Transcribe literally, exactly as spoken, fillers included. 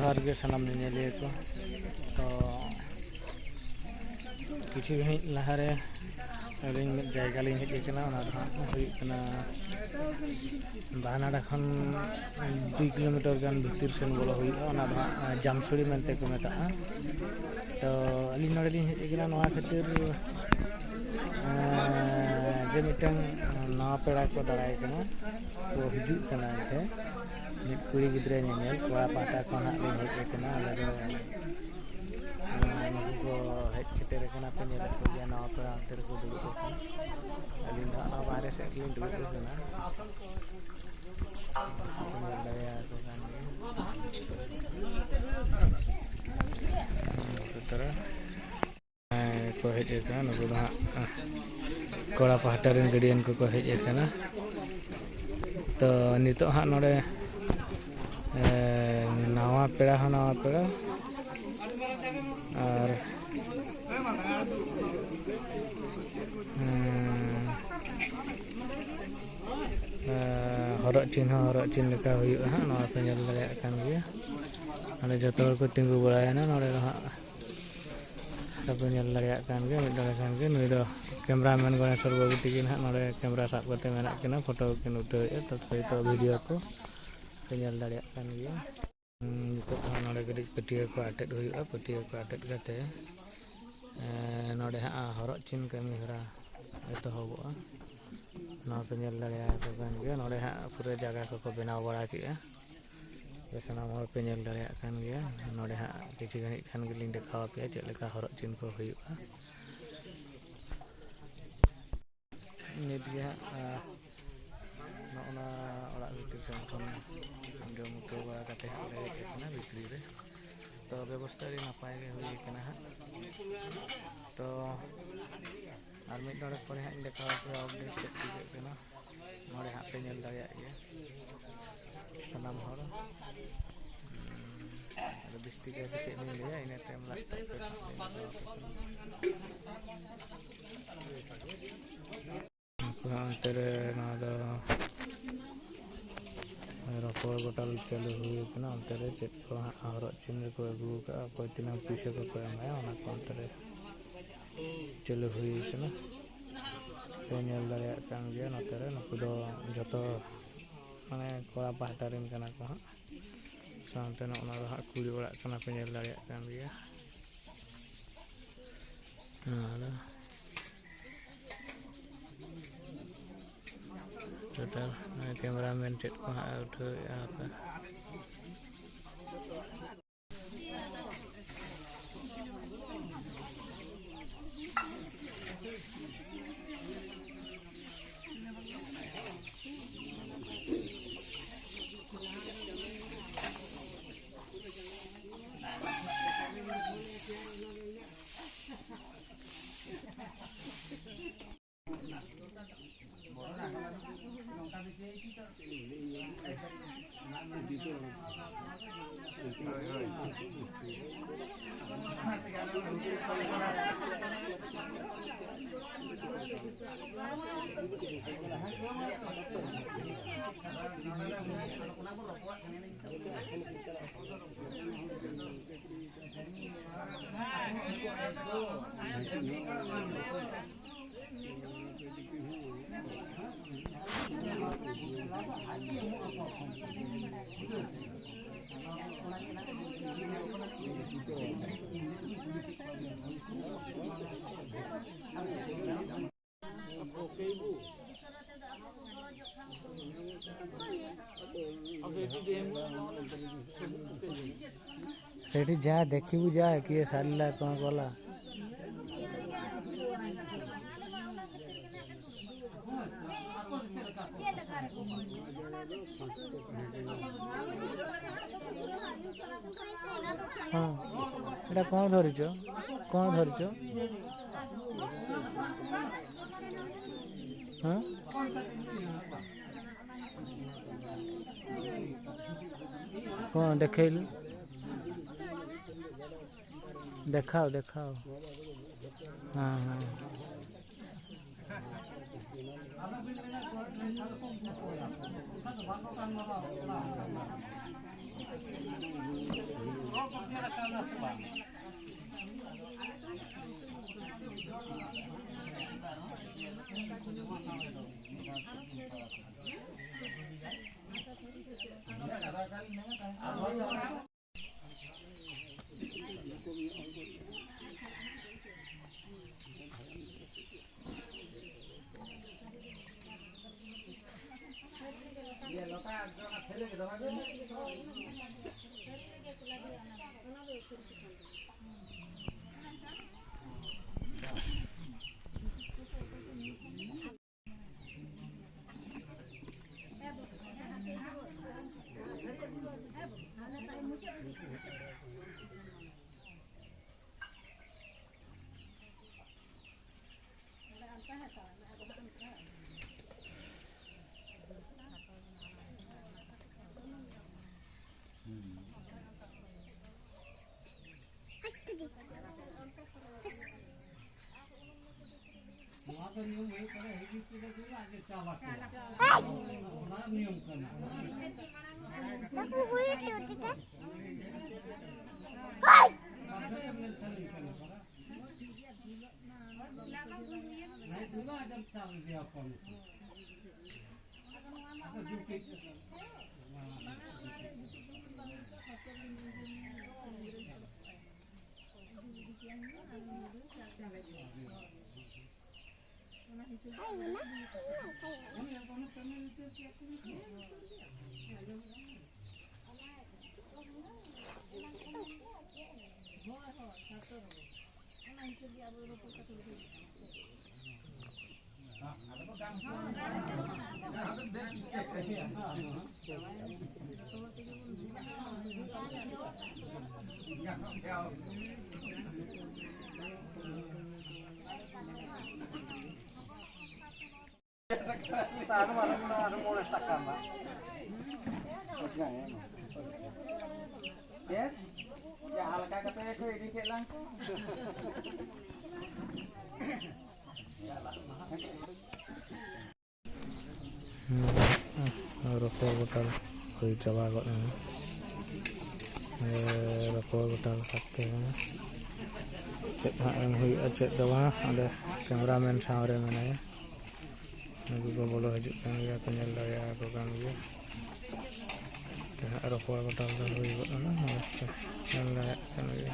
ᱡᱚᱦᱟᱨ ᱜᱮ ᱥᱟᱱᱟᱢ ᱧᱮᱧᱮᱞᱤᱭᱟᱹ ᱠᱚ᱾ ᱛᱚ ᱠᱤᱪᱷᱩ ᱜᱷᱟᱹᱲᱤᱡ ᱞᱟᱦᱟᱨᱮ ᱟᱹᱞᱤᱧ ᱢᱤᱫ ᱡᱟᱭᱜᱟ ᱞᱤᱧ ᱦᱮᱡ ᱟᱠᱟᱱᱟ, ᱚᱱᱟ ᱫᱚ ᱦᱟᱸᱜ ᱦᱩᱭᱩᱜ ᱠᱟᱱᱟ ᱵᱟᱦᱱᱟᱰᱟ ᱠᱷᱚᱱ ᱫᱩᱭ ᱠᱤᱞᱳᱢᱤᱴᱟᱨ ᱜᱟᱱ ᱵᱷᱤᱛᱤᱨ ᱥᱮᱱ ᱵᱚᱞᱚ ᱦᱩᱭᱩᱜᱼᱟ, ᱚᱱᱟ ᱫᱚ ᱦᱟᱸᱜ ᱡᱟᱢᱥᱩᱲᱤ ᱢᱮᱱᱛᱮ ᱠᱚ ᱢᱮᱛᱟᱜᱼᱟ᱾ ᱛᱚ ᱟᱹᱞᱤᱧ ᱱᱚᱰᱮ ᱞᱤᱧ ᱦᱮᱡ ᱟᱠᱟᱱᱟ ᱱᱚᱣᱟ ᱠᱷᱟᱹᱛᱤᱨ, ᱮᱸ, ᱡᱮ ᱢᱤᱫᱴᱟᱝ ᱱᱟᱣᱟ ᱯᱮᱲᱟ ᱠᱚ ᱫᱟᱨᱟᱭ ᱠᱟᱱᱟ, ᱠᱚ ᱦᱤᱡᱩᱜ ᱠᱟᱱᱟ ᱮᱱᱛᱮ ᱢᱤᱫ ᱠᱩᱲᱤ ᱜᱤᱫᱽᱨᱟᱹ ᱧᱮᱧᱮᱞ, ᱠᱚᱲᱟ ᱯᱟᱦᱴᱟ ᱠᱷᱚᱱ ᱦᱟᱸᱜ ᱞᱤᱧ ᱦᱮᱡ ᱟᱠᱟᱱᱟ᱾ ᱟᱞᱮ ᱫᱚ, ᱮᱸ, ᱱᱩᱠᱩ ᱠᱚ ᱦᱮᱡ ᱥᱮᱴᱮᱨ ᱟᱠᱟᱱᱟ ᱠᱚ, ᱧᱮᱞᱮᱫ ᱠᱚᱜᱮᱭᱟ ᱱᱟᱣᱟ ᱯᱮᱲᱟ ᱚᱱᱛᱮ ᱨᱮᱠᱚ ᱫᱩᱲᱩᱵ ᱟᱠᱟᱱᱟ᱾ ᱟᱹᱞᱤᱧ ᱫᱚ ᱦᱟᱸᱜ ᱱᱚᱣᱟ ᱵᱟᱦᱨᱮ ᱥᱮᱫ ᱨᱮᱞᱤᱧ ᱫᱩᱲᱩᱵ ᱟᱠᱟᱱᱟ᱾ ᱧᱮᱞ ᱫᱟᱲᱮᱭᱟᱠᱚ ᱠᱟᱱ ᱜᱮᱭᱟ᱾ ᱥᱩᱛᱨᱚ᱾ ᱦᱮᱸ, ᱠᱚ ᱦᱮᱡ ᱟᱠᱟᱱᱟ, ᱱᱩᱠᱩ ᱫᱚ ᱦᱟᱸᱜ ᱠᱚᱲᱟ ᱯᱟᱦᱴᱟ ᱨᱮᱱ ᱜᱟᱹᱰᱤᱭᱟᱱ ᱠᱚᱠᱚ ᱦᱮᱡ ᱟᱠᱟᱱᱟ᱾ ᱛᱚ ᱱᱤᱛᱚᱜ ᱦᱟᱸᱜ ᱱᱚᱰᱮ, ᱮ, ᱱᱟᱣᱟ ᱯᱮᱲᱟ ᱦᱚᱸ ᱱᱟᱣᱟ ᱯᱮᱲᱟ, ᱟᱨ, ᱮᱸ, ᱮᱸ, ᱦᱚᱨᱚᱜ ᱪᱤᱱ ᱦᱚᱸ ᱦᱚᱨᱚᱜ ᱪᱤᱱ ᱞᱮᱠᱟ ᱦᱩᱭᱩᱜᱼᱟ ᱦᱟᱸᱜ, ᱱᱚᱣᱟ ᱯᱮ ᱧᱮᱞ ᱫᱟᱲᱮᱭᱟᱜ ᱠᱟᱱ ᱜᱮᱭᱟ᱾ ᱱᱚᱰᱮ ᱡᱚᱛᱚ ᱦᱚᱲ ᱠᱚ ᱛᱤᱸᱜᱩ ᱵᱟᱲᱟᱭᱮᱱᱟ ᱱᱚᱰᱮ ᱫᱚ ᱦᱟᱸᱜ᱾ ᱟᱯᱮ ᱧᱮᱞ ᱫᱟᱲᱮᱭᱟᱜ ᱠᱟᱱ ᱜᱮᱭᱟ, ᱢᱤᱫ ᱰᱚᱸᱰᱮ ᱠᱷᱟᱱ ᱜᱮ ᱱᱩᱭ ᱫᱚ cameraman ᱜᱚᱱᱮᱥᱚᱨ ᱵᱟᱹᱵᱩ ᱛᱤᱠᱤᱱ ᱦᱟᱸᱜ ᱱᱚᱰᱮ camera ᱥᱟᱵ ᱠᱟᱛᱮ ᱢᱮᱱᱟᱜ ᱠᱤᱱᱟ, ᱯᱷᱳᱴᱳ ᱠᱤᱱ ᱩᱴᱷᱟᱹᱣᱮᱫᱼᱟ, ᱛᱚ ᱥᱮᱭ ᱛᱚ video ᱠᱚ ᱯᱮ ᱧᱮᱞ ᱫᱟᱲᱮᱭᱟᱜ ᱠᱟᱱ ᱜᱮᱭᱟ᱾ ᱦᱩᱸ, ᱱᱤᱛᱚᱜ ᱫᱚ ᱦᱟᱸᱜ ᱱᱚᱰᱮ ᱠᱟᱹᱴᱤᱡ ᱯᱟᱹᱴᱭᱟᱹ ᱠᱚ ᱟᱴᱮᱫ ᱦᱩᱭᱩᱜᱼᱟ, ᱯᱟᱹᱴᱭᱟᱹ ᱠᱚ ᱟᱴᱮᱫ ᱠᱟᱛᱮ, ᱮᱸ, ᱱᱚᱰᱮ ᱦᱟᱸᱜ ᱦᱚᱨᱚᱜ ᱪᱤᱱ ᱠᱟᱹᱢᱤ ᱦᱚᱨᱟ ᱮᱛᱚᱦᱚᱵᱚᱜᱼᱟ᱾ ᱱᱚᱣᱟ ᱯᱮ ᱧᱮᱞ ᱫᱟᱲᱮᱭᱟᱠᱚ ᱠᱟᱱ ᱜᱮᱭᱟ, ᱱᱚᱰᱮ ᱦᱟᱸᱜ ᱯᱩᱨᱟᱹ ᱡᱟᱭᱜᱟ ᱠᱚᱠᱚ ᱵᱮᱱᱟᱣ ᱵᱟᱲᱟ ᱠᱮᱜᱼᱟ᱾ ᱥᱟᱱᱟᱢ ᱦᱚᱲ ᱯᱮ ᱧᱮᱞ ᱫᱟᱲᱮᱭᱟᱜ ᱠᱟᱱ ᱜᱮᱭᱟ᱾ ᱱᱚᱰᱮ ᱦᱟᱸᱜ ᱠᱤᱪᱷᱩ ᱜᱷᱟᱹᱲᱤᱡ ᱠᱷᱟᱱ ᱜᱮᱞᱤᱧ ᱫᱮᱠᱷᱟᱣ ᱟᱯᱮᱭᱟ ᱪᱮᱫ ᱞᱮᱠᱟ ᱦᱚᱨᱚᱜ ᱪᱤᱱ ᱠᱚ ᱦᱩᱭᱩᱜᱼᱟ᱾ ᱱᱤᱛ ᱜᱮ ᱦᱟᱸᱜ, ᱟᱸ, ᱱᱚᱜᱼᱚ ᱱᱟ ᱚᱲᱟᱜ ᱵᱷᱤᱛᱤᱨ ᱥᱮᱱ ᱠᱷᱚᱱ ᱡᱚᱢ ᱩᱴᱷᱟᱹᱣ ᱵᱟᱲᱟ ᱠᱟᱛᱮ ᱦᱟᱸᱜ ᱞᱮ ᱦᱮᱡ ᱟᱠᱟᱱᱟ ᱵᱷᱤᱛᱨᱤ ᱨᱮ᱾ ᱛᱚ ᱵᱮᱵᱚᱥᱛᱷᱟ ᱟᱹᱰᱤ ᱱᱟᱯᱟᱭ ᱜᱮ ᱦᱩᱭ ᱟᱠᱟᱱᱟ ᱦᱟᱸᱜ᱾ ᱛᱚ ᱟᱨ ᱢᱤᱫ ᱰᱚᱸᱰᱮᱠ ᱯᱚᱨᱮ ᱦᱟᱸᱜ ᱤᱧ ᱫᱮᱠᱷᱟᱣ ᱟᱯᱮᱭᱟ update ᱪᱮᱫ ᱪᱤᱠᱟᱹᱜ ᱠᱟᱱᱟ᱾ ᱱᱚᱰᱮ ᱦᱟᱸᱜ ᱯᱮ ᱧᱮᱞ ᱫᱟᱲᱮᱭᱟᱜ ᱜᱮᱭᱟ ᱥᱟᱱᱟᱢ ᱦᱚᱲ᱾ ᱦᱩᱸ, ᱟᱫᱚ ᱵᱤᱥᱛᱤ ᱠᱟᱭᱛᱮ ᱪᱮᱫ ᱞᱤᱧ ᱞᱟᱹᱭᱟ, ᱤᱱᱟᱹ ᱛᱟᱭᱚᱢ laptop ᱛᱮ ᱦᱟᱸᱜ ᱞᱤᱧ ᱫᱮᱠᱷᱟᱣ ᱟᱯᱮ ᱠᱟᱱᱟ᱾ ᱩᱱᱠᱩ ᱦᱟᱸᱜ ᱚᱱᱛᱮ ᱨᱮ ᱱᱚᱣᱟ ᱫᱚ ᱨᱚᱯᱚᱲ ᱜᱚᱴᱟ ᱪᱟᱹᱞᱩ ᱦᱩᱭ ᱟᱠᱟᱱᱟ᱾ ᱚᱱᱛᱮ ᱨᱮ ᱪᱮᱫ ᱠᱚ ᱦᱟᱸᱜ ᱦᱚᱨᱚᱜ ᱪᱤᱱ ᱨᱮᱠᱚ ᱟᱹᱜᱩ ᱟᱠᱟᱫᱼᱟ, ᱚᱠᱚᱭ ᱛᱤᱱᱟᱹᱜ ᱯᱩᱭᱥᱟᱹ ᱠᱚᱠᱚ ᱮᱢᱟᱭᱟ, ᱚᱱᱟ ᱠᱚ ᱚᱱᱛᱮ ᱨᱮ ᱪᱟᱹᱞᱩ ᱦᱩᱭ ᱟᱠᱟᱱᱟ᱾ ᱯᱮ ᱧᱮᱞ ᱫᱟᱲᱮᱭᱟᱜ ᱠᱟᱱ ᱜᱮᱭᱟ, ᱱᱚᱛᱮ ᱨᱮ ᱱᱩᱠᱩ ᱫᱚ ᱡᱷᱚᱛᱚ ᱢᱟᱱᱮ ᱠᱚᱲᱟ ᱯᱟᱦᱴᱟ ᱨᱮᱱ ᱠᱟᱱᱟ ᱠᱚ ᱦᱟᱸᱜ᱾ ᱥᱟᱶᱛᱮ ᱱᱚᱜᱼᱚ ᱱᱚᱣᱟ ᱫᱚ ᱦᱟᱸᱜ ᱠᱩᱲᱤ ᱚᱲᱟᱜ ᱠᱟᱱᱟ, ᱯᱮ ᱧᱮᱞ ᱫᱟᱲᱮᱭᱟᱜ ᱠᱟᱱ ᱜᱮᱭᱟ᱾ ᱱᱚᱣᱟ ᱫᱚ ᱴᱳᱴᱟᱞ ᱱᱚᱜᱼᱚᱭ ᱠᱮᱢᱮᱨᱟᱢᱮᱱ ᱪᱮᱫ ᱠᱚ ᱦᱟᱸᱜ ᱮ ᱩᱴᱷᱟᱹᱣᱮᱫᱼᱟ ᱦᱟᱯᱮ᱾ ସେଠି ଯାହା ଦେଖିବୁ, ଯାହା କିଏ ସାରିଲା, କ'ଣ କଲା। ହଁ, ଏଇଟା କ'ଣ ଧରିଛ? କ'ଣ ଧରିଛ? ହଁ, କ'ଣ ଦେଖେଇଲୁ? ଦେଖାଅ, ଦେଖାଅ। ହଁ, ହଁ। ᱱᱚᱣᱟ ᱫᱚ ᱱᱤᱭᱚᱢ ᱦᱩᱭᱩᱜ ᱠᱟᱱᱟ, ᱦᱤᱡᱩᱜ ᱛᱮᱫᱚ ᱫᱩᱲᱩᱵ ᱟᱜ ᱜᱮ ᱪᱟᱵᱟ ᱠᱚᱣᱟ᱾ ᱚᱱᱟ ᱱᱤᱭᱚᱢ ᱠᱟᱱᱟ᱾ ᱵᱟᱠᱚ ᱦᱩᱭ ᱦᱚᱪᱚ ᱴᱷᱤᱠᱟ᱾ ᱦᱳᱭ᱾ ᱠᱟᱛᱷᱟ ᱫᱚ ᱢᱮᱱ ᱥᱟᱹᱨᱤ ᱠᱟᱱᱟ ᱯᱟᱨᱟ᱾ ᱱᱟᱭ ᱫᱩᱞᱟ ᱟᱡᱚᱢ ᱪᱟᱞ ᱜᱮᱭᱟ ᱠᱚ᱾ ᱟᱫᱚ ᱡᱩᱴᱤ ᱪᱮᱫ? ᱡᱟᱦᱟᱸ ᱞᱮᱠᱟ ᱠᱟᱛᱮ ᱜᱮᱠᱚ ᱤᱫᱤ ᱠᱮᱫ ᱞᱟᱝ ᱠᱚ᱾ ᱦᱩᱸ, ᱟᱨᱚ᱾ ᱨᱚᱯᱚᱲ ᱜᱚᱴᱟ ᱦᱩᱭ ᱪᱟᱵᱟ ᱜᱚᱫ ᱮᱱᱟ᱾ ᱮ, ᱨᱚᱯᱚᱲ ᱜᱚᱴᱟ ᱞᱮᱠᱟᱛᱮ ᱪᱮᱫ ᱦᱟᱸᱜ ᱮᱢ ᱦᱩᱭᱩᱜᱼᱟ, ᱪᱮᱫ ᱫᱚ ᱵᱟᱝ᱾ ᱚᱸᱰᱮ ᱠᱮᱢᱨᱟᱢᱮᱱ ᱥᱟᱶ ᱨᱮ ᱢᱮᱱᱟᱭᱟ, ᱱᱩᱠᱩ ᱠᱚ ᱵᱚᱞᱚ ᱦᱤᱡᱩᱜ ᱠᱟᱱ ᱜᱮᱭᱟ, ᱠᱚ ᱧᱮᱞ ᱫᱟᱲᱮᱭᱟᱜᱼᱟ ᱠᱚ ᱠᱟᱱ ᱜᱮᱭᱟ᱾ ᱛᱮ ᱦᱟᱸᱜ ᱨᱚᱯᱚᱲ ᱜᱚᱴᱟ ᱫᱚ ᱦᱩᱭ ᱜᱚᱫ ᱮᱱᱟ, ᱢᱚᱡᱽ ᱛᱮ ᱧᱮᱞ ᱫᱟᱲᱮᱭᱟᱜ ᱠᱟᱱ ᱜᱮᱭᱟ᱾